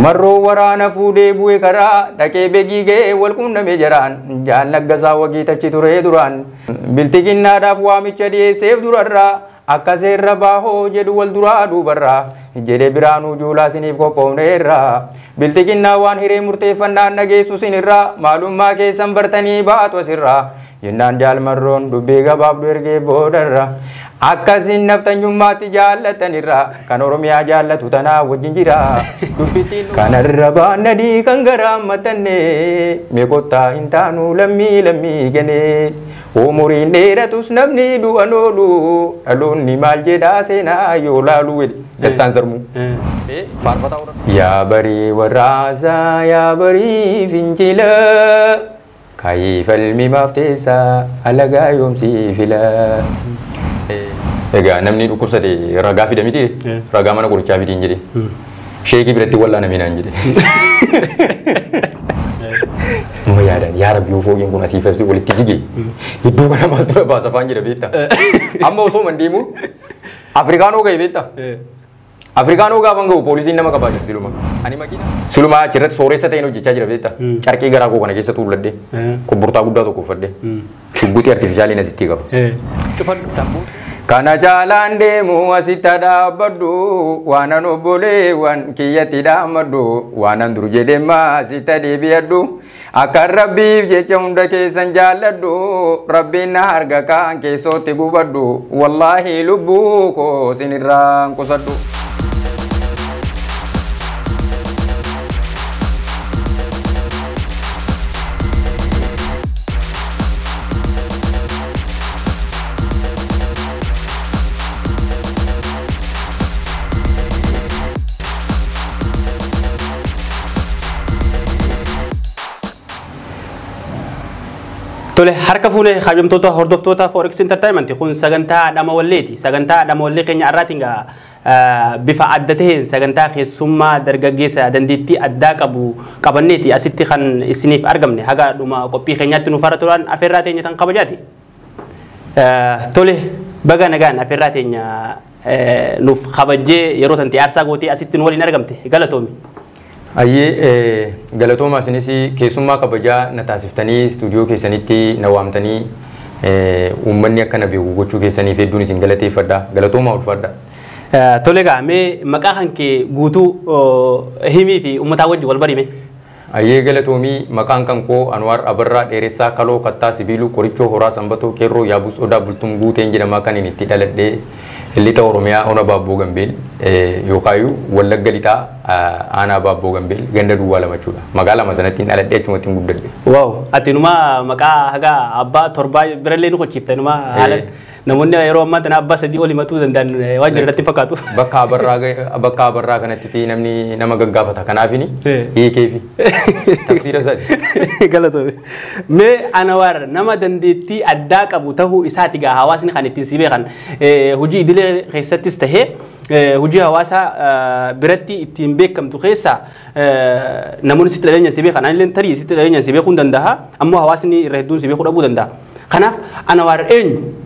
Marroo waraana fuudhee bu'e karaa dhaqee beegii ga'ee wal quunname jaraan jaal Laggasaa Wagiitachi turee duraan biltiginnaadhaaf waamicha dhiyeesseef durarraa akka seerra baahoo jedhu wal duraa duubarraa jedhe Biraanuu Juulaa siniif qophoofneerra biltiginnaa waan hiree murteeffannaan dhageessu sinirraa maalummaa keessan bartanii baatu asirraa jennaan jaal Marroon dubbii gabaabduu ergee boodarra akkasiin naftanyummaatti jaallatanirra kan Oromiyaa jaallatu tanaa wajjin jira dubbittiin kanarra baannadii kan garaa matanne meeqottaa hin taanu lammii lammii gane umuriin dheeratus namni du'an oolu dhaloonni maal jedhaa seenaa yoo laalu jedhe Dastaan Sarmuu. Yaa barii warraasaa yaa barii fincila kaayii falmi maaf teessaa alagaa yoomsii fila. Egaa namni dhukkubsate ragaa fida miti ragaa mana qorichaa fidiin jedhe sheekii biratti wallaaname naan jedhe. Amma yaadan yaa rabbi fooqiin kun asii fi walitti jige iddoo kana maaltu na baasa faan jedha beektaa. Amma osoo man deemu Afrikaanoo ga'e beektaa. Afrikaanoo gaafan ga'u poolisiin nama qabaa jira siluma. Ani makiina. Siluma achirratti sooressa ta'een hojjechaa jira beektaa. Carqii garaa koo kana keessa tuulladhee kubburtaa guddaa tokko uffadhee shugguxii artifishaaliin asitti qaba. Kana caalaan deemu asitti dhaabbadhu waanan obboleewwan kiyyatti dhaammadhu waanan dur jedhemma asitti deebi'adhu akka rabbiif jecha hunda keessan jaalladhu rabbiin na harga kaan keessootti gubadhu wallaahi lubbuu koo sinirraan qusadhu. Tole harka fuunee kabajamtoota hordoftoota Forex Entertainment kun sagantaa dhama walleeti. Sagantaa dhama wallee keenya irraatiin bifa adda ta'een sagantaa keessummaa dargaggeessa dandeettii addaa qabu qabanneeti asitti kan isiniif argamne haga dhuma qophii keenyaatti nu faara turan afeerraa teenya tan kabajaati. Tole baga nagaan afeerraa teenya nuuf kabajjee yeroo tanti aarsaa gootee asitti nu waliin argamte galatoomi. Ayyee galatooma isinis keessummaa kabajaa na taasiftanii istuudiyoo keessanitti na waamtanii uummanni akka na beeku gochuu keessaniif hedduun isin galateeffadha. Galatooma ulfaadha. Tole egaa mee maqaa kan kee guutuu himii fi uummataa wajjin wal barime. Ayyee galatoomii maqaan kan koo Anwaar Abarraa Dheeressaa Kaloo Kattaa Sibiiluu Qorichoo Horaa Sanbatoo Keerroo Yaabus Odaa Bultuun Guuteen jedhama kan inni itti dhaladhee lixa Oromiyaa Ona Baabboo Gambeel yookaan Wallagga lixaa aanaa Baabboo Gambeel ganda duwwaa lama jechuudha. Magaalaa sanatti dhaladhee achumatti hin guddadhe. Waaw ati numa maqaa haga abbaa torbaa birallee nu qochiifte numa haala namoonni yeroo ammaa tana abbaa sadii ol himatuu danda'an waan jiru irratti fakkaatu. Bakka abarraa kanatti namni nama gaggaafata kanaafini hiikeefi tafsiira isaati. Galatoomi. Mee Anwaar nama dandeettii addaa qabu ta'uu isaati gaa hawaasni kan ittiin si beekan hojii idilee keessattis tahee hojii hawaasaa biratti ittiin beekamtu keessa namoonni sitti dhaleenya si beekan anillee tarii sitti dhaleenya si beekuu hin danda'a ammoo hawaasni irra hedduun si beekuu dhabuu danda'a. Kanaaf Anwaar eenyu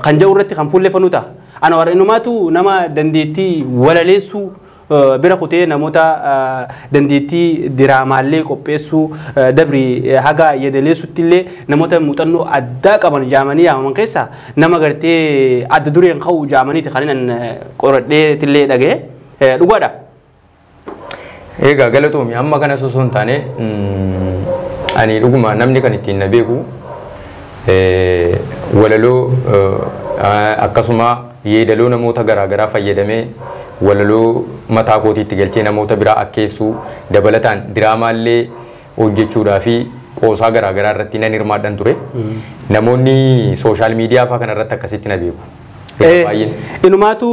kan jedhu irratti kan fuulleffannu ta'a. Anwaar innumaatu nama dandeettii walaleessuu bira kutee namoota dandeettii diraamaallee qopheessuu dabri haga yeedaleessutti illee namoota muuxannoo addaa qaban jaamanii yaamaman keessaa nama gartee adda dureen ka'u jaamaniiti kan inni qoradhee illee dhagaye dhugaadha. Egaa galatoomi amma kana osoo hin taane ani dhuguma namni kan ittiin na beeku walaloo akkasuma yeedaloo namoota garaagaraa fayyadamee walaloo mataa kootiitti galchee namoota biraa akkeessuu dabalataan diraamaallee hojjechuudhaa fi qoosaa garaagaraa irratti nan hirmaadhan ture. Namoonni sooshaal miidiyaa fa'aa kanarratti akkasitti na beeku. Inumaatu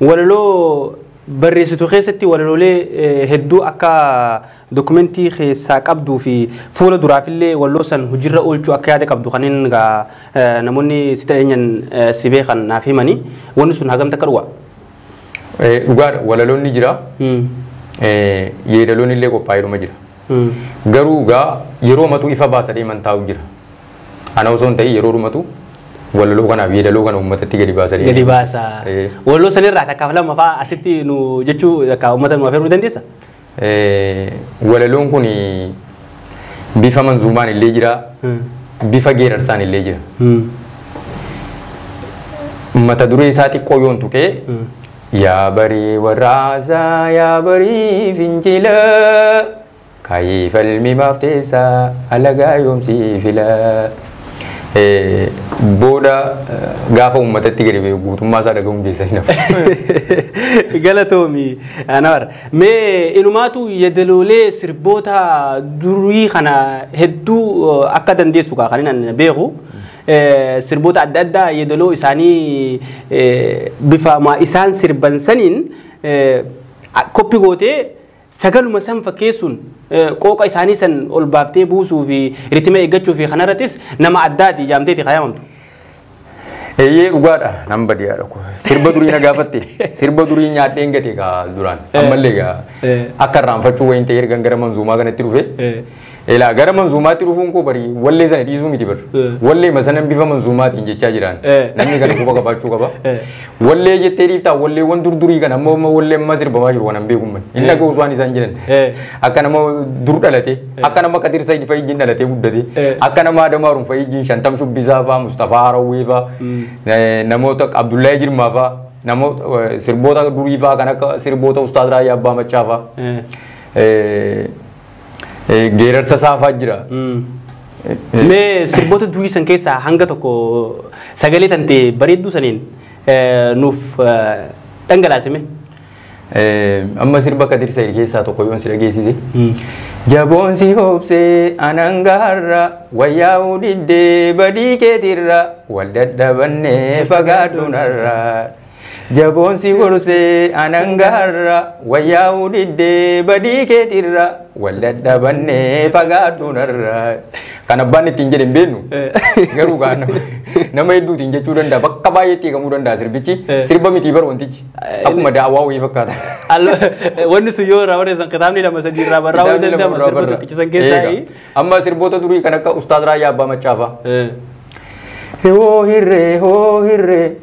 walaloo barreessitu keessatti walaloolee hedduu akka dokumentii keessaa qabduu fi fuula duraafillee waloo san hojiirra oolchuu akka yaada qabdu kanneen egaa namoonni si dhageenyan si beekan naaf himanii wanni sun hagam takka dhugaa. Dhugaadha walaloon ni jira. Yeedaloon illee qophaa'eeruma jira. Garuu egaa yeroo matu ifa baasa deeman taa'u jira. Ana osoo hin ta'in yeroo dhumatu Walaloo kanaaf yeedaloo kana uummatatti gadi baasanii. Gadi baasa. Walaloo sanirraa takkaaf lama fa'aa asitti nu jechuu akka uummata nu afeeruu dandeessa? Walaloon kun bifa manzuumaan illee jira. Bifa geerarsaan illee jira. Mata duree isaa xiqqoo yoon tuqee yaa barii warraasaa yaa barii fincila kaayii falmi maaf teessaa alagaa yoomsii fila. Booda gaafa uummatatti gadi ba'e guutummaa isaa dhaga'uun keessan hin hafu. Galatoomi Anwar. Mee inumaatu yeedaloolee sirboota durii kana hedduu akka dandeessu kan inni beeku. Sirboota adda addaa yeedaloo isaanii bifa isaan sirban saniin koppii gootee sagaluma san fakkeessuun qooqa isaanii san ol baaftee buusuu fi ritima eeggachuu fi kanarrattis nama addaati jaamteeti kaayamamtu. Eeyyee dhugaadha nan badiyaadha. Sirba durii na gaafatte sirba durii nyaadheen gate kaa duraan ammallee gaa akka irraanfachuu wayin ta'e ergan gara manzuumaa kanatti dhufe. Ilaa gara manzuumaatti dhufuun koo bari wallee sana dhiisuu miti bar. Wallee masanan bifa manzuumaatiin jechaa jiraan. Namni kana quba qabaachuu qaba. Wallee jettee dhiiftaa walleewwan durdurii kana amma amma wallee amma sirbamaa jiru waan beeku man. Inni dhaga'u waan isaan jedhan. Akka nama dur dhalate, akka nama Kadir Said fa'i ijjiin dhalatee guddate, akka nama Adamaa Haruun fa'i ijjiin Shantam Shubbisaa fa'a, Mustafaa Harawwee fa'a, namoota Abdullahi Jirmaa fa'a, namoota sirboota durii fa'a kan akka sirboota Ustaaz Raayyaa Abbaa Maccaa fa'a. Geerarsa saafaa jira. Mee sirboota durii san keessaa hanga tokko sagalee tantee bareedduu saniin nuuf dhangalaasime. Amma sirba Kadir Said keessaa tokko yoon si dhageessise. Jaboon si hoobsee anangaarra wayyaa'uu diddee badii keetirra wal dadhabannee fagaadhu narra. Jaboon si gorsee anangaarra wayyaa'uu diddee badii keetirra wal dadhabannee fagaadhu narra. Kan abbaan ittiin jedhe hin beeknu garuu kaan nama hedduutiin jechuu danda'a bakka baay'eetti hiikamuu danda'a sirbichi sirba mitii bar wantichi akkuma daawwaa wayii fakkaata. Wanni sun yoo irraa barreessan kitaabni lama sadii irraa barraa'uu danda'ama sirba tokkicha san keessaa. Amma sirboota durii kan akka Ustaaz Raayyaa Abbaa Maccaa fa'a. Hoo hirree hoo hirree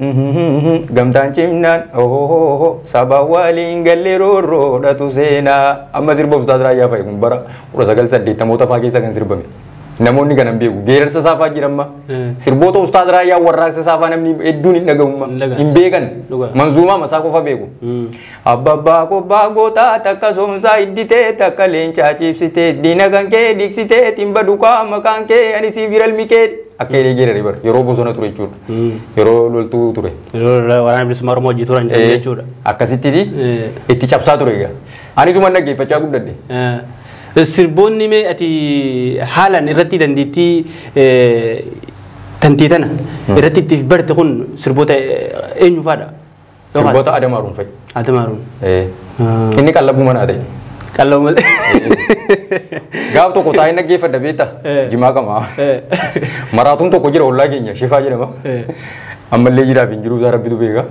gamtaan cimnaan hoo saba waliin galle roorroodhatu seenaa. Amma sirba Ustaaz Raayyaa fa'i kun bara 1980 fa'aa keessa kan sirbame. Namoonni kana hin beeku. Geerarsa saafaa jira amma. Sirboota Ustaaz Raayyaa warraaqsa saafaa namni hedduun hin dhaga'umma. Hin beekan. Manzuumaa masaa qofa beeku. Abbabbaa kobbaa gootaa takka soomsaa idditee takka leencaa ciibsitee diina kan kee diksitee timba dukaa maqaan kee ani si biral kee akka jedhee geerare bara yeroo bosona ture jechuudha. Yeroo loltuu ture. Yeroo waraana bilisummaa Oromoo hojii turan jechuudha. Akkasitti itti cabsaa ture egaa. Anisuma dhaggeeffachaa guddadhe. Sirboonni mee ati haalaan irratti dandeettii tantee tana irratti itti barte kun sirboota eenyu fa'aadha? Sirboota Adamaa Haruun fa'i. Adamaa Haruun. Inni qallabuu manaa ta'e. Qallabuu malee. Gaaf tokko taa'ee dhaggeeffadha beektaa? Jimaa qamaa. Maraatuun tokko jira ollaa keenya Shifaa jedhama. Ammallee jiraaf hin jiru isaa Rabbitu beeka.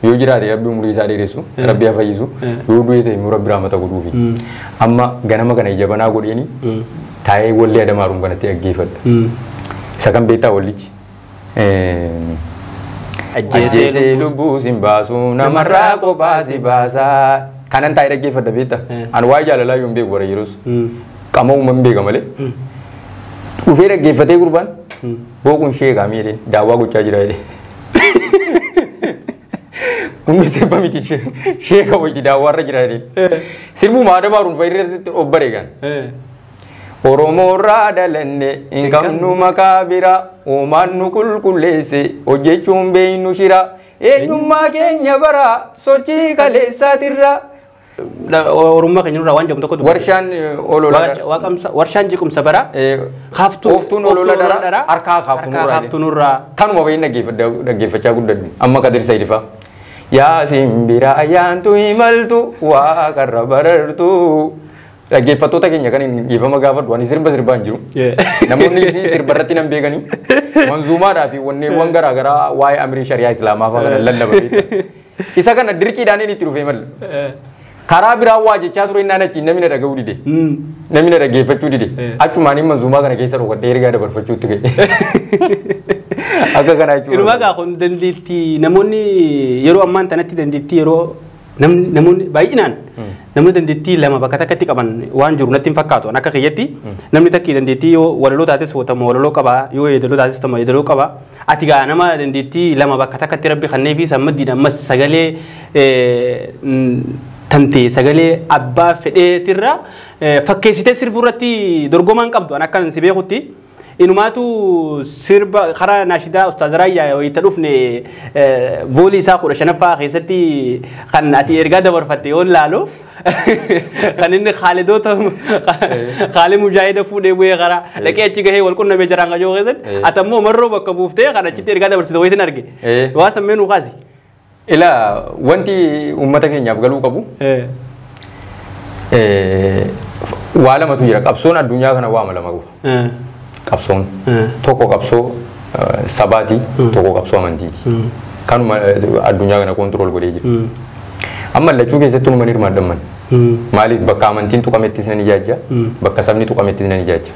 Yoo jiraate Rabbi umurii isaa dheeressu, Rabbi haa fayyisu. Yoo du'e ta'e immoo Rabbi rahmata godhuufi. Amma ganama kana ija banaa godheeni taa'ee wallee Adamaa Haruun kanatti dhaggeeffadha. Isa kan beektaa wallichi. Ajjeesee lubbuu sin baasu namarraa kophaa si baasaa. Kanan taa'ee dhaggeeffadha beektaa. Ani waa'ee jaalalaa yoon beeku bara yeroos. Qaama uumaan beeka malee. Dhufee dhaggeeffatee gurbaan booquun sheekaa miidheen daawwaa gochaa jira jedhee. Kun sirba miti sheeka wayii daawwaarra jira jedhee. Sirbuma Adamaa Haruun fa'i irratti of bareegan. Oromoorraa dhalanne hin qabnu maqaa biraa uumaan nu qulqulleesse hojjechuun beeknu shira eenyummaa keenya bara sochii kaleessaatirra. Oromummaa keenya nurraa waan jedhamu tokkotu. Warshaan olola. Warshaan jeequmsa bara. Ooftuun olola dara harkaa kaaftu nurraa. Kanuma baay'een dhaggeeffachaa guddadhu. Amma Kadir Said fa'a. Yaa simbira ayyaantu imaltu waaqarra barartu. Dhaggeeffattoota keenya kan hin dhiifama gaafadhu ani sirba sirbaa hin jiru. Namoonni sirba irratti nan beekanii manzuumaadhaa fi wanneewwan garaagaraa waa'ee amirii shari'aa islaamaa fa'aa kana lallaban. Isa kana dirqiidhaan inni itti dhufee malla. Karaa biraa waa jechaa ture innaan achiin namni na dhaga'uu dide. Namni na dhaggeeffachuu dide. Achumaan inni manzuumaa kana keessa dhokadhee ergaa dabarfachuutti ka'e. Akka kanaa jechuudha. Inumaa gaa kun dandeettii namoonni yeroo ammaan tanatti dandeettii yeroo namoonni baay'inaan namni dandeettii lama bakka takkatti qaban waan jiru natti hin fakkaatu. Akka kiyyatti namni takki dandeettii yoo walaloo taates tama walaloo qaba, yoo yeedaloo taates tama yeedaloo qaba. Ati gaa nama dandeettii lama bakka takkatti rabbi kannee fi sammaddiin ammas sagalee tantee sagalee abbaa fedheetirra fakkeessitee sirbuu irratti dorgomaan qabdu an akkan si beekutti. Inumaatu sirba karaa naashidaa Ustaaz Raayyaa wayita dhufne voolii isaa 15ffaa keessatti kan ati ergaa dabarfatte yoo laalu kan inni Khaalidoota Khaalid Mujaahida fuudhee bu'ee karaa dhaqee achi gahee wal qunnamee jiraan qajoo keessatti ati ammoo marroo bakka buuftee kan achitti ergaa dabarsite wayitin arge. Waa sammee nuu kaasi. Ilaa wanti uummata keenyaaf galuu qabu waa lamatu jira. Qabsoon addunyaa kana waama lama qabu. Qabsoon tokko qabsoo sabaati, tokko qabsoo amantiiti. Kanuma addunyaa kana koontirool godhee jira. Amma lachuu keessatti numan hirmaadhamman. Maaliif bakka amantiin tuqamettis nan ijaajja, bakka sabni tuqamettis nan ijaajja.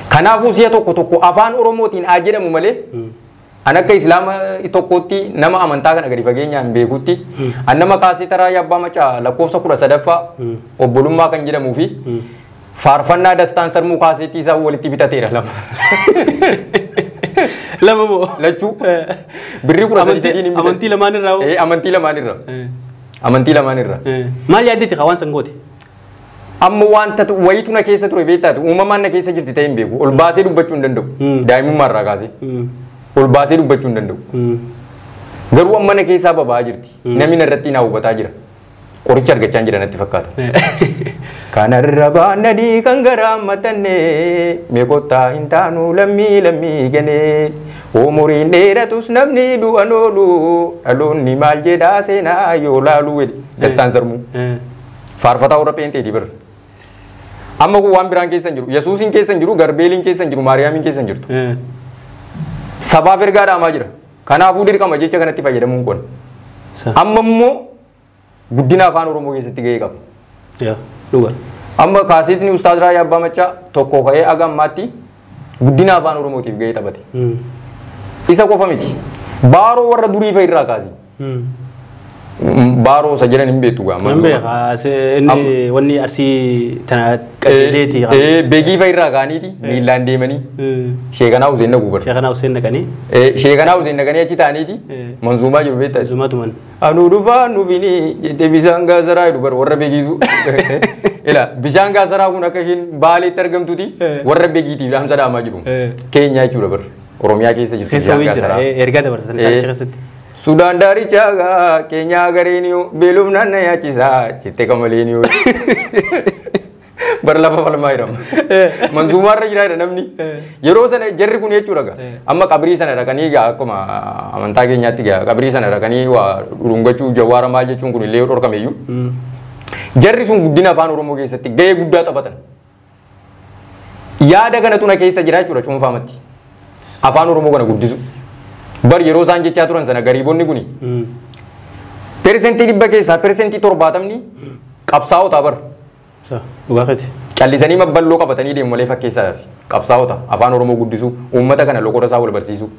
Kanaafuu si'a tokko tokko afaan Oromootiin haa jedhamu malee an akka Islaama tokkotti nama amantaa kana gadi fageenyaan beekutti an nama kaasee taraa Abbaa Macaa lakkoofsa 13ffaa obbolummaa kan jedhamuu fi faarfannaa Dastaan Sarmuu kaaseetii isaa walitti bitateera lama. Lama moo? Lachuu. Birrii 13 hin bitate. Amantii lamaan irraa hoo? Amantii lamaan irraa. Amantii lamaan irraa. Maal yaaddeeti waan san goote? Amma wanta wayitu na keessa ture beektaatu uumamaan na keessa jirti ta'e hin beeku. Ol baasee dubbachuu hin danda'u. Daa'imummaa irraa kaasee. Ol baasee dubbachuu hin danda'u. Garuu amma na keessaa baba'aa jirti. Namni narratti na hubataa jira. Qoricha argachaa jira natti fakkaata. Kanarra baannadii kan garaa matanne meeqottaa hin taanu lammii lammii ganee umuriin dheeratus namni du'an oolu dhaloonni maal jedhaa seenaa yoo laalu jedhe Dastaan Sarmuu. Faarfataa warra Pheenxeeti bara. Amma kun waan biraan keessa hin jiru. Yesuusiin keessa hin jiru, Garbeeliin keessa hin jiru, Maariyaamiin keessa hin jirtu. Sabaaf ergaa dhaamaa jira. Kanaafuu dirqama jecha kanatti fayyadamuun kun. Amma immoo guddina afaan Oromoo keessatti gahee qaba. Amma kaaseetni Ustaaz Raayyaa Abbaa Macaa tokko ka'ee aga ammaatti guddina afaan Oromootiif gahee taphate. Isa qofa miti. Baaroo warra durii fa'a irraa kaasi. Baaroo isa jedhan hin beektu gaa. Hin beeka. Inni wanni Arsii tana qajeeleeti. Beegii fa'a irraa ka'aniiti miillaan deemanii Sheekanaa Huseen dhaquu bara. Sheekanaa Huseen dhaqanii. Sheekanaa Huseen dhaqanii achi ta'aniiti manzuumaa jiru beektaa. Manzuumaa tuman. Anuu dhufaa nuufini jettee bishaan gaasaraa jedhu bara warra beegiitu. Ila bishaan gaasaraa kun akka isheen Baaleetti argamtuti warra beegiitiif dhaamsa dhaamaa jiru. Keenyaa jechuudha bara. Oromiyaa keessa jirtu Keessa bishaan wayii jira. gaasaraa. Ergaa dabarsan isaan achi keessatti. Sudaan daarichaa keenyaa gareeniyo beelumnaan na yaachisaa jettee kamaleeniyo. Bara lafa falmaa jedhama. Manzuumaarra jira jedha namni. Yeroo sana jarri kun jechuudha gaa. Amma qabrii sana dhaqanii gaa akkuma amantaa keenyaatti gaa qabrii sana dhaqanii waa dhungachuu jawaara maal jechuun kun illee dhorkameyyuu. Jarri sun guddina afaan Oromoo keessatti gahee guddaa taphatan. Yaada kanatu na keessa jira jechuudha cuunfaamatti. Afaan Oromoo kana guddisu. Bar yeroo isaan jechaa turan sana gariibonni kuni 100% keessaa 70% qabsaa'ota bar. Dhugaa keeti. Callisanii mabballoo qabatanii deemu malee fakkeessaadhaaf. Qabsaa'ota afaan Oromoo guddisuu, uummata kana loqoda isaa wal barsiisuu.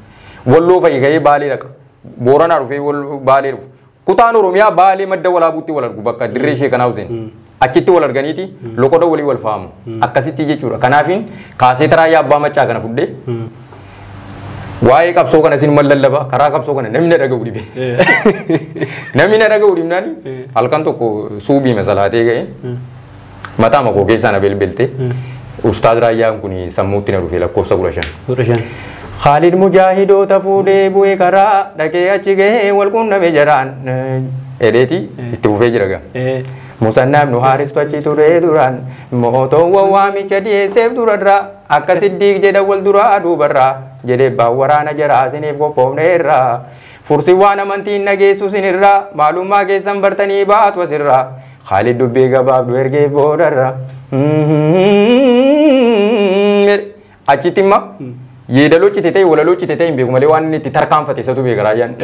Walloo fa'i gahee Baalee dhaqa. Booranaa dhufee Baalee dhufu. Kutaan Oromiyaa Baalee madda walaabuutti wal argu bakka dirree Sheekanaa Huseen. Achitti wal arganiiti loqoda walii wal faamu. Akkasitti jechuudha. Kanaafiin kaasee Raayyaa Abbaa Macaa kana fudhee waa'ee qabsoo kana isin mallallaba karaa qabsoo kana namni na dhaga'u dhibe. Namni na dhaga'u dhibnaani halkan tokko suubii masalaatee ga'e mataa makoo keessaa na belbelte Ustaaz Raayyaan kun sammuutti na dhufe lakkoofsa 15. 15. Khaalid Mujaahidoota fuudhee bu'ee karaa dhaqee achi gahee wal qunname jaraan edheeti itti fufee jira gaa. Musannaaf nu haaristu achi turee duraan mootoowwan waamicha dhiyeesseef durarraa akka siddiiq jedha wal duraa duubarraa jedhee baan waraana jaraa isiniif qophoofneerraa. Fursi waan amantiin nageessu sinirraa maalummaa keessan bartanii baatu asirraa. Khaalid dubbii gabaabduu ergee boodarra. Achitti immoo yeedaloo cite ta'e walaloo cite ta'e hin beeku malee waan inni itti tarkaanfate isatu beeka Raayyaan.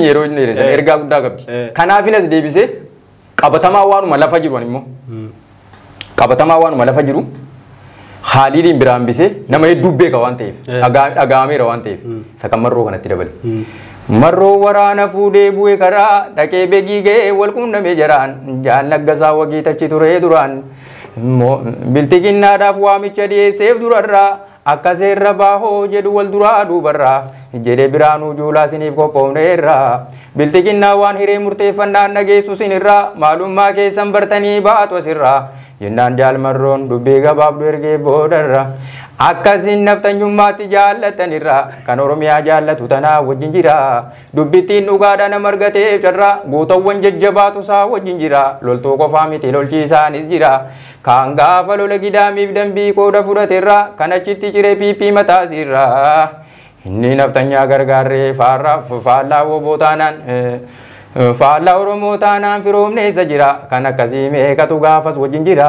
Yeroo inni dheeressan ergaa guddaa qabdi. Kanaafin as deebisee qabatamaa waanuma lafa jiru immoo. Qabatamaa waanuma lafa jiru. Haaliiliin biraa hambisee nama hedduu beeka waan ta'eef dhaga'ameera waan ta'eef isa kan marroo kanatti dabale. Marroo waraana fuudhee bu'e karaa dhaqee beegii ga'ee wal quunnamee jaraan jaal Naggasaa Wagiitachi turee duraan biltiginnaadhaaf waamicha dhiyeesseef durarraa akka seerra baahoo jedhu wal duraa duubarraa jedhee Biraanuu Juulaa siniif qophoofneerra biltiginnaa waan hiree murteeffannaan dhageessu sinirraa maalummaa keessan bartanii baatu asirraa jennaan jaal Marroon dubbii gabaabduu ergee boodarra akkasiin naftanyummaatti jaallatanirra kan Oromiyaa jaallatu tanaa wajjin jira dubbittiin dhugaadha nama argateef carraa guutawwan jajjabaatu isaa wajjin jira loltuu qofaa miti lolchiisaanis jira kaan gaafa lola gidaamiif dambii qooda fudhateerra kan achitti ciree piippii mataasirra inni naftanyaa gargaarree faallaa woboo taanaan faallaa Oromoo taanaan firoomneessa jira kan akkasii meeqatu gaafas wajjin jira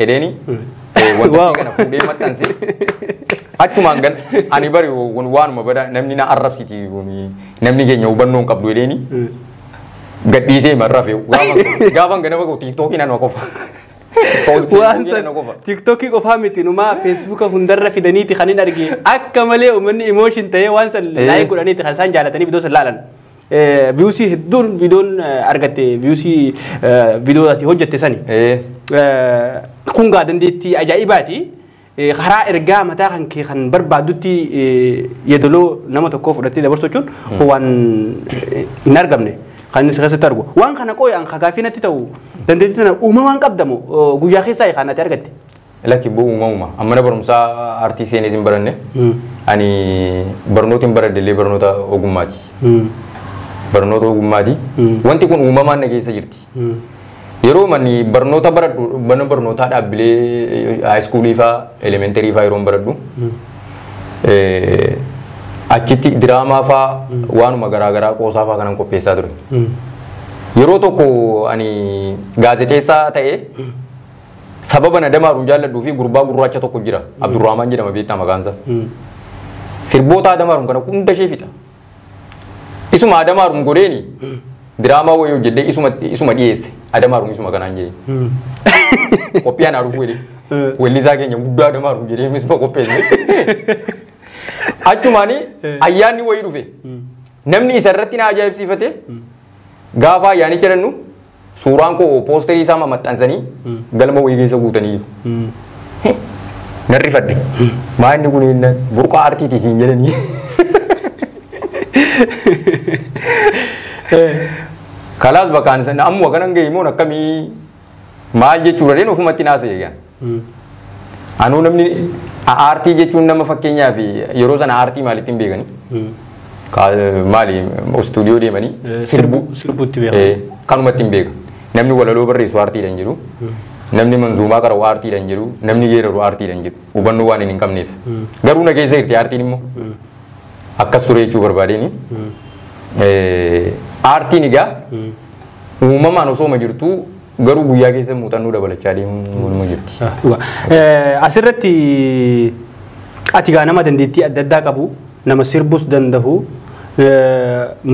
edheeni wanta kana fuudhee maxxanse achumaan gan ani bari waanuma bada namni na arrabsiti namni keenya hubannoo hin qabdu edheeni gadhiisee marrafe gaafan ganama koo tiiktookiin anuma qofa. Waan san tiiktookii qofaa miti numaa feesbuuka hundarra fidaniiti kan hin arge akka malee uummanni emotion ta'ee waan san like godhaniiti kan isaan jaalatanii viidiyoo san laalan. Views hedduun viidiyoon argatte views viidiyoo ati hojjette sani. Kun gaa dandeettii ajaa'ibaati. Karaa ergaa mataa kan kee kan barbaadutti yeedaloo nama tokkoo fudhattee dabarsu jechuun waan hin argamne kan inni keessatti argu. Waan kana qooyaan gaaffii natti ta'u dandeettii sana uumamaan qabdamu guyyaa keessaa kan ati argatte. Lakki boo uumamuma. Amma mana barumsaa aartii seenees hin baranne. Ani barnoota hin baradhe illee barnoota ogummaati. Barnoota ogummaati. Wanti kun uumamaan na keessa jirti. Yeroo manni barnoota baradhu mana barnootaa dhaabbilee haayiskuulii fa'aa elementarii fa'aa yeroo baradhu achitti diraamaa fa'aa waanuma garaagaraa qoosaa fa'aa kanan qopheessaa ture. Yeroo tokko ani gaazexeessaa ta'ee sababa na damaaruun jaalladhuu fi gurbaa gurraacha tokko jira. Abdurrahmaan jedhama beektaa maqaan isaa. Sirboota Adamaaruun kana hunda ishee fixa. Isuma Adamaaruun godheeni diraamaa wayii hojjedhee isuma dhiyeesse. Adamaaruun isuma kanaan jedhee. Qophii anaa dhufuu jedhee. Weellisaa keenya guddaa Adamaaruun jedhee isuma qopheesse. Achumaani ayyaanni wayii dhufe. Namni isa irratti na ajaa'ibsiifate gaafa ayyaanicha jennu suuraan koo poosterii isaa maxxansanii galma wayii keessa guutanii jiru. Narri fadde. Maa inni kun jennaan burqaa aartiiti siin jedhanii. Kalaas bakkaan sana ammuma kanan ga'e immoo akkamii maal jechuudha dheen ofumatti naasa'e egaa. Anuu namni aartii jechuun nama fakkeenyaaf yeroo sana aartii maalitti hin beekani? Maali istuudiyoo deemanii sirbuutti beekamu. Kanumatti hin beeka. Namni walaloo barreessu aartiidhaan jiru. Namni manzuumaa qara'u aartiidhaan jiru. Namni geeraru aartiidhaan jiru. Hubannoo waan hin qabneef. Garuu na keessa jirti aartiin immoo. Akkas ture jechuu barbaadeen. Aartiin egaa uumamaan osooma jirtu garuu guyyaa keessa muuxannoo dabalachaa deemuun jirti. Asirratti ati gaa nama dandeettii adda addaa qabu nama sirbus danda'u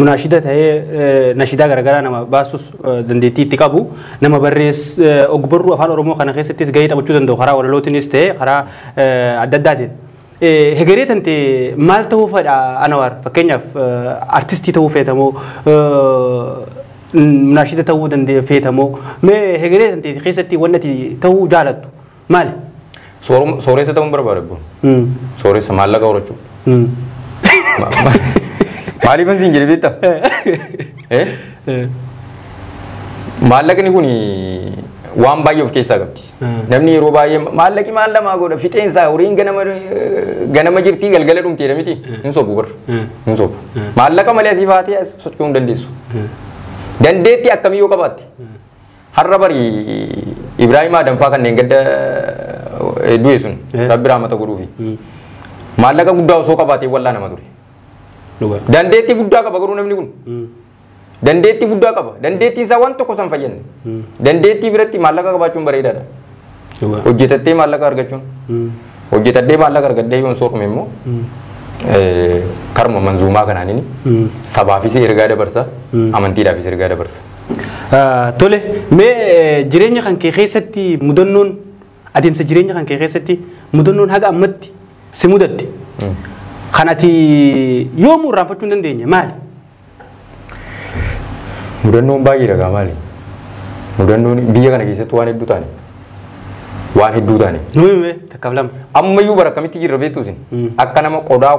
munaashida ta'ee nashidaa garaagaraa nama baasus dandeettii itti qabu nama barreess ogbarruu afaan Oromoo kana keessattis gahee taphachuu danda'u karaa walalootiinis ta'ee karaa adda addaatiin. Hegeree tante maal ta'uu fedha Anwaar fakkeenyaaf artistii ta'uu feetamoo munaashida ta'uu danda'e feetamoo mee hegeree tante keessatti wanti ati ta'uu jaalattu maali? Sooressa ta'uun barbaada kun. Sooressa maallaqa horachuu. Maaliifan siin jedhe beektaa? Maallaqni kun waan baay'ee of keessaa qabdi. Namni yeroo baay'ee maallaqi maal lamaa godha fixeensaa horiin ganama jirtii galgala dhumteedha miti. Hin sobu bara. Hin sobu. Maallaqa malee asii baatee as socho'uu hin dandeessu. Dandeettii akkamii yoo qabaatte? Har'a bari Ibraahim Adamfaa kanneen gadda du'e sun Rabbi rahmata godhuufi. Maallaqa guddaa osoo qabaatee wallaa nama ture. Dandeettii guddaa qaba garuu namni kun. Dandeettii guddaa qaba. Dandeettiin isaa waan tokko san fayyadne. Dandeettii biratti maallaqa qabaachuun bareedaadha. Hojjetattee maallaqa argachuun. Hojjetadhee maallaqa argadhee yoon soorame immoo karma manzuumaa kanaan sabaafis ergaa dabarsa, amantiidhaafis ergaa dabarsa. Tole, mee jireenya kan kee keessatti mudannoon Adeemsa jireenya kan kee keessatti mudannoon haga ammatti si mudatte. Kan ati yoomuu irraanfachuu hin dandeenye maali? Mudannoon baay'ee dhagaa maali? Mudannoon biyya kana keessatti waan hedduu taane. Waan hedduu taane. Nuyi hime takkaaf lama. Ammayyuu bara akkamitti jirra beektu isin? Akka nama qodaa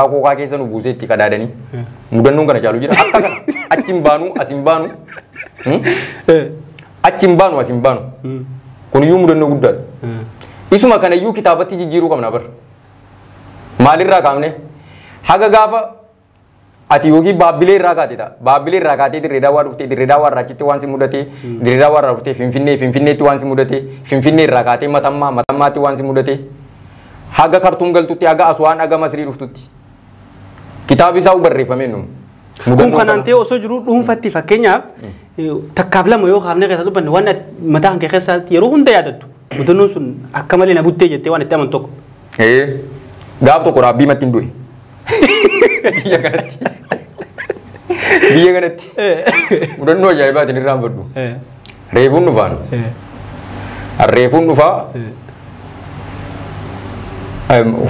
kookaa keessa nu buusee itti qadaadanii. Mudannoon kana caalu jira. Akka kana achi hin baanu as hin baanu. Achi hin baanu as hin baanu. Kuniyyuu mudannoo guddaadha. Isuma kanayyuu kitaabatti jijjiiruu qabna bara. Maalirraa kaafne? Haga gaafa ati yookiin Baabbilee irraa kaate ta'a. Baabbilee irraa kaatee Dirree Daawwaa dhuftee Dirree Daawwaa irraa achitti waan si mudate, Dirree Daawwaa irraa dhuftee Finfinnee, Finfinneetti waan si mudate, Finfinnee irraa kaatee Matammaa, Matammaatti waan si mudate. Haga Kartuum galtutti, haga Aswaan, haga Masrii dhuftutti. Kitaabni isaa barreeffamee numu. Kun kanaan ta'e osoo jiru dhuunfatti fakkeenyaaf takkaaf lama yoo kaafnee keessa dubbanne waan ati mataa kan kee keessatti yeroo hunda yaadattu mudannoon sun akka malee na buttee jettee waan itti amantu tokko. Gaaf tokko dhaabbii matti hin du'e. Biyya kanatti. Biyya kanatti. Mudannoo ajaa'ibaatiin irraan baddu. Reefuun dhufaan. Reefuun dhufaa.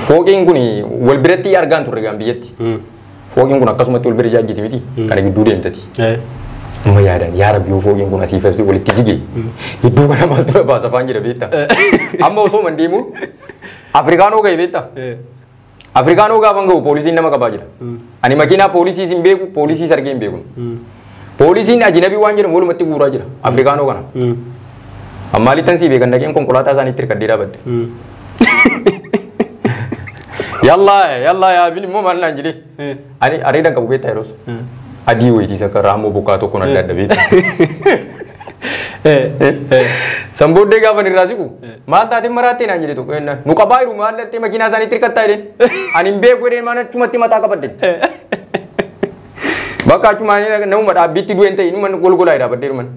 Fooqiin kun wal biratti argaan turre gaan biyyatti. Fooqiin kun akkasumatti wal bira jaajjiti miti. Kana gidduu deemtati. Amma yaadan yaa Rabbi yoo fooqiin kun asii fi walitti jige. Gidduu kana maaltu na baasa afaan jedha beektaa. Amma osoo man deemu Afrikaanoo ga'e beektaa. Afrikaanoo gaafa ga'u poolisiin nama qabaa jira. Ani makiinaa poolisiis hin beeku, poolisiis argee hin beeku. Poolisiin ajinabii waan jedhamu walumatti guuraa jira Afrikaanoo kana. Ammaalittan sii beekan dhaqeen konkolaataa isaaniitti hirkadhee dhaabadde. Yallaa yallaa yaa bin immoo maal naan jedhee. Ani areedan qabu beektaa yeroos. Adii wayiitiis akka raammoo bokkaa tokkoon adda adda beektaa. San booddee gaafa irraa siqu maal taateen maraattee naan jedhe tokko jennaan nu qabaa jiru maal dhattee makiinaa isaaniitti hirkattaa jedheen ani hin beeku jedheen maal achumatti mataa qabadde. Bakka achumaan namuma dhaabbiitti du'een ta'e inuma golgolaa dhaabaddee dhuman.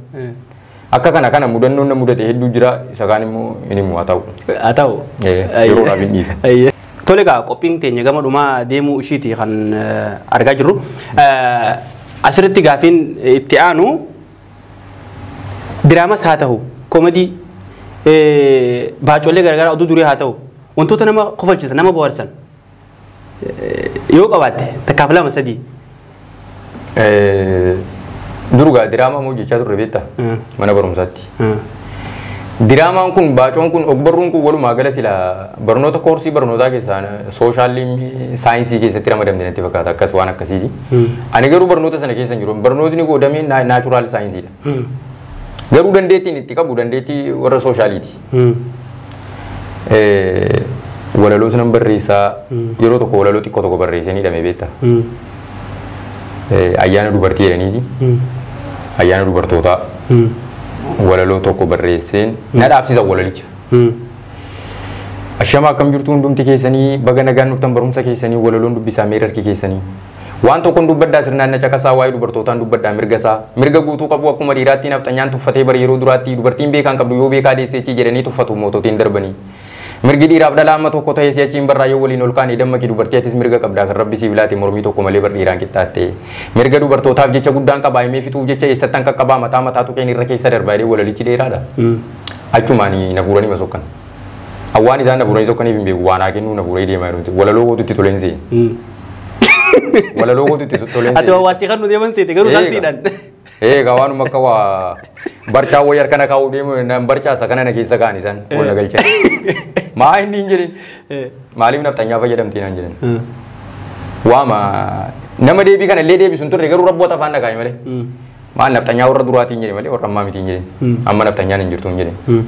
Akka kana kana mudannoon na mudate hedduu jira isa kaan immoo hin himu haa ta'u. Haa ta'u. Yeroodhaaf hin dhiisa. Tole egaa qophiin teenya gama dhumaa deemuu ishiiti kan argaa jirru. Asirratti gaafiin itti aanu diraamas haa ta'u, koomedii, baacolee garaagaraa oduu durii haa ta'u, wantoota nama kofalchiisan, nama bohaarsan yoo qabaatte takkaaf lama sadii. Durugaa diraamaa moo jechaa turre beektaa? Mana barumsaatti. Diraamaan kun baacoon kun ogbarruun kun walumaa gala sila barnoota koorsii barnootaa keessaa sooshaallii saayinsii keessatti ramadamte natti fakkaata akkas waan akkasiiti. Ani garuu barnoota sana keessa hin jiru. Barnootni koo damee naachuraal saayinsiidha. Garuu dandeettiin itti qabu dandeettii warra sooshaaliiti. Walaloos nan barreessaa yeroo tokko walaloo xiqqoo tokko barreessanii hidhame beektaa. Ayyaana dubartii jedhaniiti. Ayyaana dubartootaa. Walaloo tokko barreesseen na dhaabsisan walalicha. Ashama akkam jirtu hundumti keessanii baga nagaan dhuftan barumsa keessanii walaloon dubbisaa miira harki keessanii. Waan tokkoon dubbaddaa sirnaan na caqasaa waa'ee dubartootaan dubbaddaa mirga isaa. Mirga guutuu qabu akkuma dhiiraatti nafxanyaan tuffatee bara yeroo duraatti dubartiin beekaan qabdu yoo beekaa deesseechi jedhanii tuffatu moototiin darbanii. Mirgi dhiiraaf dhalaa amma tokko ta'ee si'achiin barraa yoo waliin ol kaane dammaqi dubartii atis mirga qabdaa kan rabbi siif laate mormii tokko malee bar dhiiraan qixxaatte. Mirga dubartootaaf jecha guddaan qabaa himee fixuuf jecha eessattan qaqqabaa mataa mataa tuqeen irra keessa darbaa jedhee walalichi dheeraadha. Achumaan na fuuranii masokkan. Awwaan isaan na fuuranii sokkaniif hin beeku waan haa kennuu na fuuranii deemaa jiru. Walaloo kootu itti toleen se'e. Walaloo kootu itti toleen Ati se'e. hawaasii kan nu deeman seete garuu isaan siidhaan. Egaa waanuma akka waa barcaa wayii harka na kaa'uu deemu nan barcaasa kana na keessa kaa'an isaan ol na galchan. Maa inni hin jedhin. Maaliif nafxanyaa fayyadamtee naan jedhan. Waama nama deebii kana illee deebisu hin turre garuu rabboota afaan na kaa'e malee. Maal nafxanyaa warra duraatiin jedhe malee warra ammaa miti hin jedhin. Amma nafxanyaan hin jirtu hin jedhin.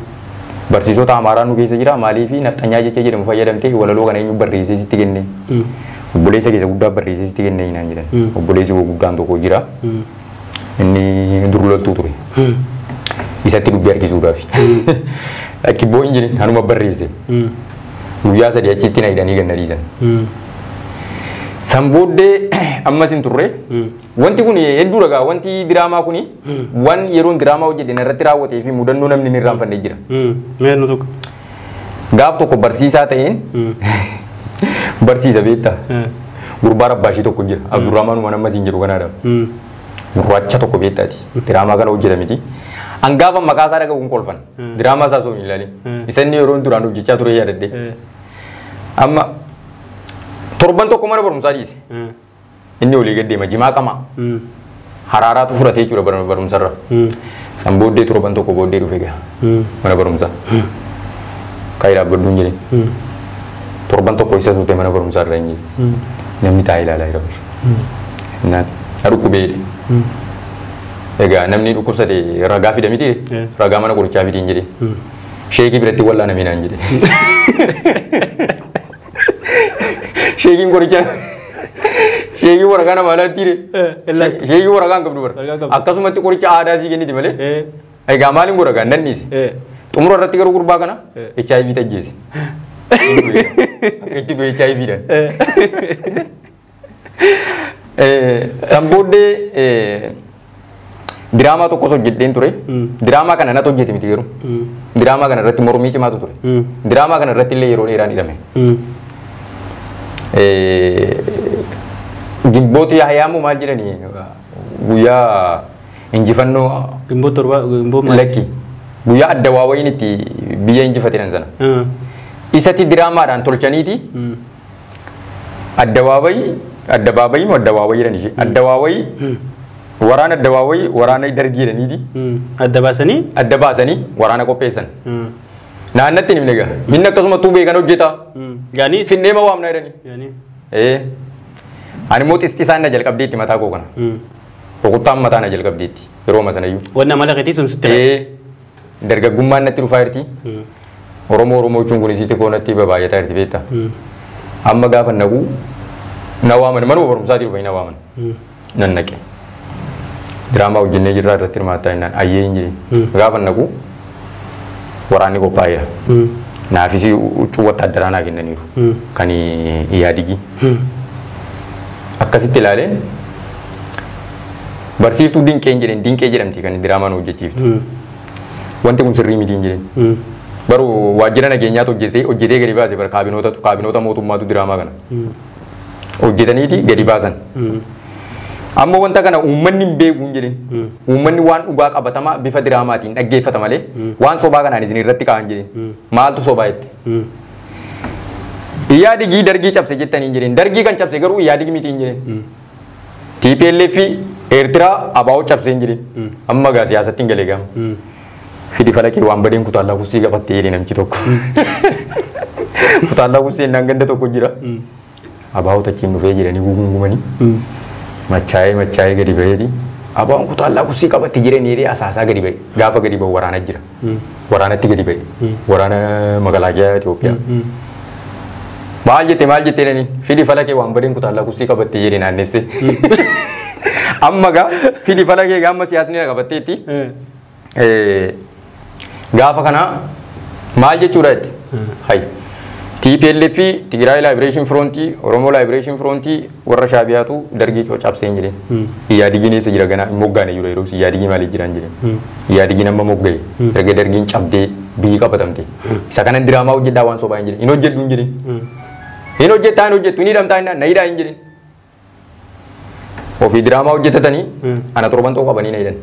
Barsiisota Amaaraa nu keessa jira maaliif nafxanyaa jecha jedhamu fayyadamtee walaloo kana eenyu barreessee sitti kenne. Obboleessa keessa guddaa barreessee sitti kenne naan jedhan. Obboleessi koo guddaan tokko jira. Inni dur loltuu ture. Isatti dubbii harkisuudhaaf. Akki boo hin jedhin anuma barreesse. Guyyaa sadii achitti na hidhanii ganna dhiisan. San booddee ammas hin turre. Wanti kun hedduu dhagaa wanti diraamaa kuni waan yeroon diraamaa hojjedhe irratti raawwatee fi mudannoo namni hin irraanfanne jira. Mee nu tokko. Gaaf tokko barsiisaa ta'een barsiisa beektaa. Gurbaa rabbaashii tokko jira. Abdurrahmaan waan ammas hin jiru kanaadha. Gurraacha tokko beektaati. Diraamaa kana hojjeta miti. Hangaafa maqaa isaa dhagahuun kolfan. Diraamaa isaa osoo hin ilaalin. Isa inni yeroo duraan hojjechaa ture yaadadde. Amma torban tokko mana barumsaa dhiise. Inni olii gad deema jimaa qama. Haraaraatu fudhatee jechuudha barumsarra. San booddee torban tokko booddee dhufe gaa mana barumsaa. Ka'ee dhaabbadhu hin jedhin. Torban tokko isa turte mana barumsaa irra hin jedhin. Namni taa'ee ilaalaa jira. Naan na dhukkubee jedhe. Egaa namni dhukkubsate ragaa fida miti ragaa mana qorichaa fidi hin jedhe. Sheekii biratti wallaaname naan jedhe. Sheekiin qorichaa sheekii waraqaa namaa laatti jedhe. Sheekii waraqaa hin qabdu bara. Akkasumatti qoricha aadaa sii kenniti malee. Egaa maaliin godha gaa nan dhiise. Xumura irratti garuu gurbaa kana HIV tajjeese. Akka itti du'e HIV dhaan. San booddee diraamaa tokkos hojjedheen ture. Diraamaa kana natu hojjete miti garuu. Diraamaa kana irratti mormii cimaatu ture. Diraamaa kana irratti illee yeroo dheeraan hidhame. Gimbooti Yahyaa moo maal jedhanii guyyaa injifannoo Gimboo 7 gimboo maal? Lakki guyyaa adda waawayiin itti biyya injifate sana. Isatti diraamaadhaan tolchaniiti addabaabayii addabaabayii moo addabaabayii jedhan ishee addabaabayii waraana addabaabayii waraana dargii jedhaniiti. Adda baasanii? Adda baasanii waraana qopheessan. Naannatti hin himne egaa. Minni akkasuma tuu beekan hojjeta. Gaanii? Finnee ma waamna jedhanii. Gaanii. Ani immoo xisxisaan na jalqabdeetti mataa koo kana. Rukuttaan mataa na jalqabdeetti yeroo amma sanayyuu. Wanni amala keetii sun sitti Ee dargaggummaan natti dhufaa jirti. Oromoo Oromoo jechuun kun isitti koo natti babaayyataa jirti beektaa. Amma gaafa naquu na waaman manuma barumsaatii dhufanii na waaman. Nan naqe. Diraamaa hojjennee jirraa irratti hirmaattaa jennaan ayyee hin jedhin. Gaafa naquu waraanni qophaa'eera. Naafis huccuu wattaaddaraa naa kennaniiru. Kan Iyaadigii. Akkasitti ilaaleen barsiiftuu Dinqeen jedhen Dinqee jedhamti kan diraamaa nu hojjechiiftu. Wanti kun sirrii miti hin jedhin. Garuu waajjira nageenyaatu hojjetee gadi baase bara kaabinoota mootummaatu diraamaa kana. Hojjetaniiti gadi baasan. Amma wanta kana uummanni hin beeku hin jedhin. Uummanni waan dhugaa qabatamaa bifa diraamaatiin dhaggeeffata malee waan sobaa kanaan isin irratti kaa'an jedhin. Maaltu sobaa jette? Iyaadigii dargii cabse jettanii hin jedhin. Dargii kan cabse garuu Iyaadigii miti hin jedhin. TPLF Eertiraa ABO cabse hin jedhin. Amma gaa siyaasatti hin galee gama. Fidi falaqee waan badeen kutaallaa kussii qabattee jedhe namichi tokko. Kutaallaa kussii innaan ganda tokko jira. ABO tachiin dhufee jedhanii gugungumanii. Machaa'ee gadi ba'eeti. ABO'n kutaallaa kussii qabatte jedhanii jedhee asaasaa gadi ba'e. Gaafa gadi ba'u waraana jira. Waraanatti gadi ba'e. Waraana magaalaa Itoophiyaa. Maal jette jedhanii fidi falaqee waan badeen kutaallaa kussii qabatte jedhee naannesse. Amma gaa fidi falaqee gaama siyaasni na qabatteetti. Gaafa kana maal jechuudha jette? Hayi. TPLF Tigray Liberation Front Oromo Liberation Front warra Shaabiyaatu dargii cabsee hin jedhin. Iyaadigiin eessa jira ganaa hin moggaane jiru yeroo Iyaadigii maaliif jira hin jedhin. Iyaadigiin amma mogga'e erga dargiin cabdee biyyi qabatamte. Isa kana diraamaa hojjedhaa waan sobaa hin jedhin. Hin hojjedhu hin jedhin. Hin hojjettaa hin hojjettu hin hidhamtaa hin na hidhaa hin jedhin. Ofii diraamaa hojjetatanii ana torban tokko qabanii na hidhan.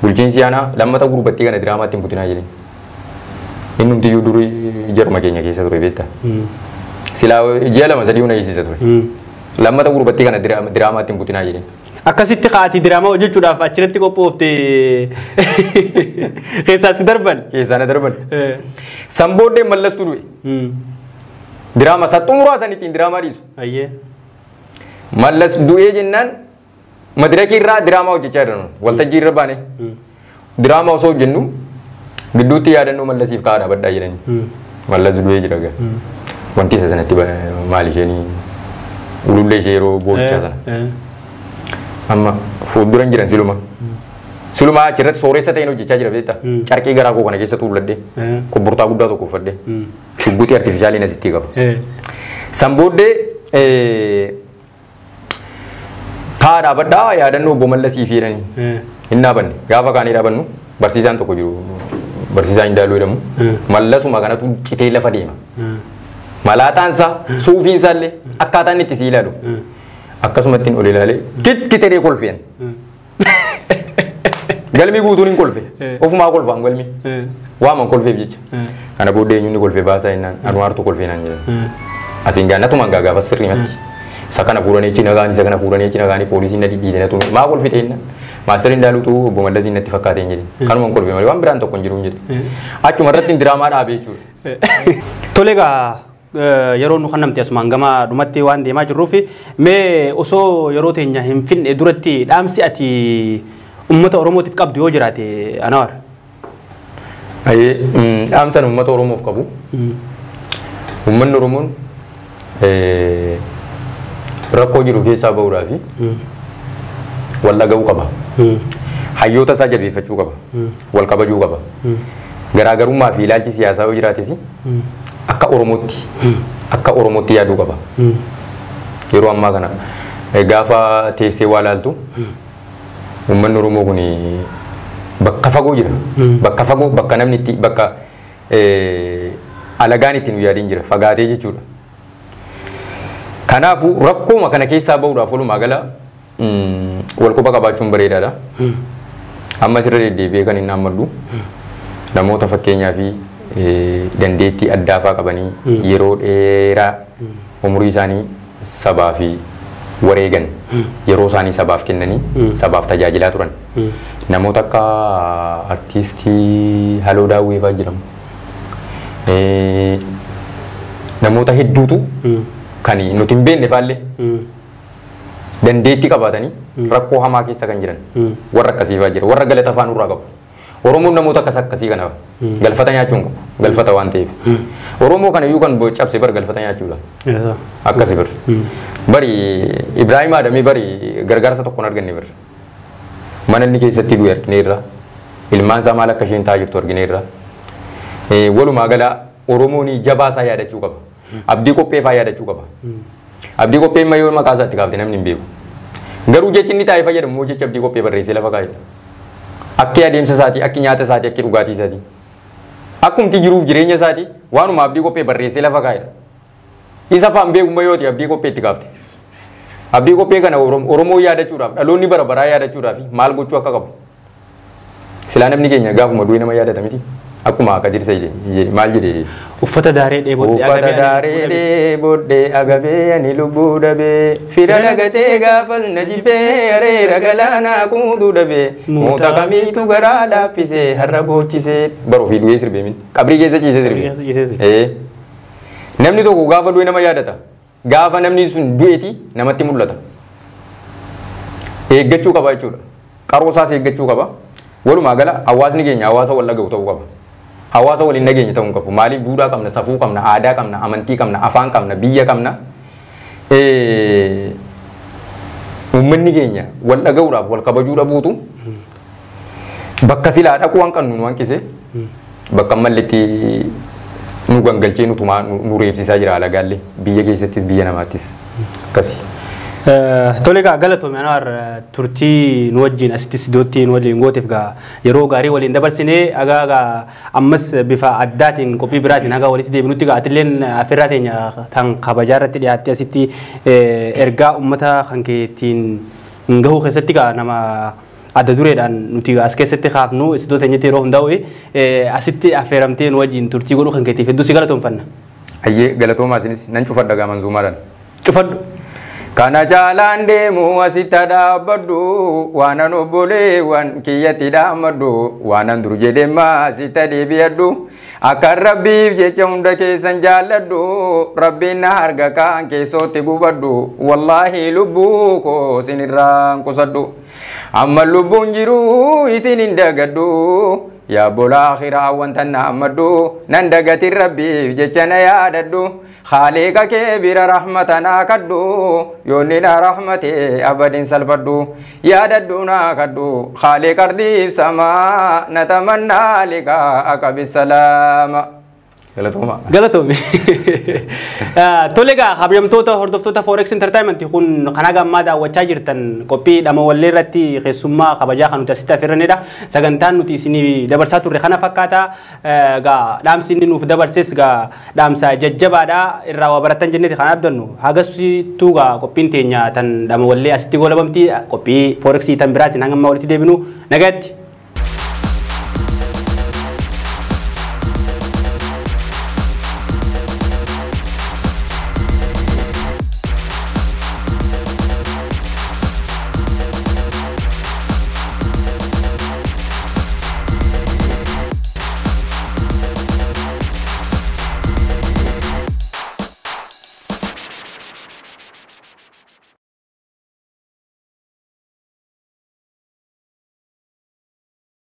Bulchiinsi aanaa lammata gurbattii kana diraamaatti hin butinaa jedhin. Innumti iyyuu durii jaruma keenya keessa ture beektaa. Silaa ji'a 2 3 huna eegsisa ture. Lammata gurbattii kana diraamaatti hin butinaa jedhin. Akkasitti ka'atii diraamaa hojjechuudhaaf achirratti qophoofte keessaa si darban. Keessaa na darban. San booddee mallastu du'e. Diraama isaa xumuraa san ittiin diraamaa dhiisu. Mallas du'ee jennaan madirakii irraa diraamaa hojjechaa jiran waltajjii irra baane. Diraamaa osoo hojjennu gidduutti yaadannoo mallasiif kaa'aa dhaabadhaa jedhani. Mallas du'ee jira gaa. Wanti isa sanatti maal isheen ulullee ishee yeroo boo'ichaa sana. Amma fuulduran jiran siluma. Siluma achirratti sooressa ta'een hojjechaa jira beektaa. Carqii garaa koo kana keessa tuulladhee kubburtaa guddaa tokko uffadhee shugguxii artifishaaliin asitti qaba. San booddee kaa'aa dhaabadhaa yaadannoo obbo Mallasii fi jedhanii. Hin dhaabanne gaafa kaanii dhaabannu barsiisaan tokko jiru barsiisaan Indaaluu jedhamu Mallasuma kanatu citee lafa deema. Malaataan isaa suufiin isaa illee akkaataan itti si ilaalu. Akkasumatti ol ilaalee kitkitee kolfeen. Galmi guutuun hin kolfe. Ofumaa kolfaan galmi. Waaman kolfeef jecha. Kana booddee eenyuun kolfe baasaa jennaan Anwaartu kolfee naan jedhan. Asiin gaa natumaan gaa gaafa sirrii matti. Isa kana fuudhanii achi nagaanii isa kana fuudhanii achi nagaanii poolisiin na dhidhiite na tume. Maa kolfite jennaan. Maastariin Indaaluutu obbo Mallasiin natti fakkaate hin jedhin. Kanumaan kolfe malee waan biraan tokko hin jiru hin jedhe. Achuma irratti diraamaa dhaabee jechuudha. Tole egaa yeroo nu kannamte asumaan gama dhumatti waan deemaa jirruuf mee osoo yeroo teenya hin finne duratti dhaamsi ati uummata Oromootiif qabdu yoo jiraate Anwaar. Dhaamsan uummata Oromoof qabu. Uummanni Oromoon rakkoo jiru keessaa bahuudhaaf wal dhaga'uu qaba. Hayyoota isaa jabeeffachuu qaba. Wal kabajuu qaba. Garaagarummaa fi ilaalchi siyaasaa yoo jiraates akka Oromootti akka Oromootti yaaduu qaba. Yeroo ammaa kana gaafa teessee waa laaltu uummanni Oromoo kun bakka fagoo jira. Bakka fagoo bakka namni itti bakka alagaan itti nu yaadiin jira fagaatee jechuudha. Kanaafuu rakkooma kana keessaa bahuudhaaf walumaa gala wal quba qabaachuun bareedaadha. Amma asirra deddeebi'ee kan inni hammadhu namoota fakkeenyaa fi dandeettii addaa fa'aa qabanii yeroo dheeraa umurii isaanii sabaa fi wareegan yeroo isaanii sabaaf kennanii sabaaf tajaajilaa turan. Namoota akka artiistii Haloo Daawwee fa'aa jedhamu. Namoota hedduutu kan nuti hin beekne faallee dandeettii qabaatanii rakkoo hamaa keessa kan jiran warra akkasii fa'aa jira warra galata afaan irraa qabu. Oromoon namoota akkas akkasii kana galfata nyaachuu hin qabu galfata waan ta'eef. Oromoo kana iyyuu kan cabse bar galfata nyaachuudha. Akkasi bar. Bari Ibraahim Adamii bari gargaarsa tokkoon arganne bar. Mana inni keessatti du'e argineerra. Ilmaan isaa maal akka isheen ta'aa jirtu argineerra. Walumaa gala Oromoon jabaa isaa yaadachuu qaba. Abdii qophee fa'aa yaadachuu qaba. Abdii qophee immoo yoo maqaa isaatti kaafte namni hin beeku. Garuu jechi inni taa'ee fayyadamu immoo jecha abdii qophee barreessee lafa kaa'edha. Akki adeemsa isaatii, akki nyaata isaatii, akki dhugaatii isaatii. Akkumti jiruuf jireenya isaatii waanuma abdii qophee barreessee lafa kaa'edha. Isa fa'aan beeku immoo yooti abdii qophee itti kaafte. Abdii qophee kana Oromoo yaadachuudhaaf dhaloonni bara baraa yaadachuudhaaf maal gochuu akka qabu. Silaa namni keenya gaafuma du'e nama yaadata miti. Akkuma akka jirsa jedhe maal jedhe. Uffata daaree dheebodhee Uffata daaree dheebodhee agabee ani lubbuu dhabee fira lagatee gaafas na jibbee areera galaanaa kuuduu dhabee moota kamiitu garaa laaffisee har'a boochisee bara ofii du'ee sirbee min qabrii keessa ciisee sirbee. Namni tokko gaafa du'e nama yaadata. Gaafa namni sun du'eeti namatti mul'ata. Eeggachuu qaba jechuudha. Qaroo isaas eeggachuu qaba. Walumaa gala hawaasni keenya hawaasa wal dhaga'u ta'uu qaba. Hawaasa waliin nageenya ta'uu qabu. Maaliif duudhaa qabna, safuu qabna, aadaa qabna, amantii qabna, afaan qabna, biyya qabna. Uummanni keenya wal dhaga'uudhaaf wal kabajuu dhabuutu bakka silaa dhaquu hanqannu nu hanqise bakka mallitti nu gangalchee nu tumaa nu reebsisaa jira alagaallee biyya keessattis biyya namaattis akkasi. Tole egaa galatoome Anwaar turtii nu wajjin asitti iddootti nu waliin gooteef egaa yeroo gaarii waliin dabarsinee haga egaa ammas bifa addaatiin qophii biraatiin haga walitti deebinutti egaa atilleen affeerraa teenya tan kabajaa irratti dhiyaattee asitti ergaa uummata kan keetiin gahuu keessatti egaa nama adda dureedhaan nuti as keessatti kaafnu iddoo teenyatti yeroo hundaa'u asitti affeeramtee nu wajjin turtii godhuu kan keetiif hedduu si galatoomfanna. Ayyee galatoomaa isinis nan cufadha gaa manzuumaadhaan. Cufadhu. Kana caalaan deemu asitti dhaabbadhu waanan obboleewwan kiyyatti dhaammadhu waanan dur jedhemma asitti deebi'adhu akka rabbiif jecha hunda keessan jaalladhu rabbiin na harga kaan keessootti gubadhu wallaahi lubbuu koo isinirraan qusadhu amma lubbuun jiru isin hin dagadhu yaa bolaa akhiraa wanta na ammadhu nan dagatin rabbiif jecha na yaadadhu خالق كبير رحمتنا كدو يونينا رحمتي أبد سلبدو يا ددونا كدو خالق أرضي سما نتمنى لقاءك بالسلام. Galatooma. Galatoomi. Tole egaa kabajamtoota hordoftoota Forex Entertainment kun kan haga ammaa daawwachaa jirtan qophii dhama wallee irratti keessummaa kabajaa kan nuti asitti affeerranidha. Sagantaan nuti isinii dabarsaa turre kana fakkaata. Egaa dhaamsi inni nuuf dabarses egaa dhaamsa jajjabaadha irraa waa baratan jenneeti kan abdannu. Hagasittuu egaa qophiin teenya tan dhama wallee asitti goolabamti qophii Forex tan biraatiin hanga ammaa walitti deebinu nagaatti.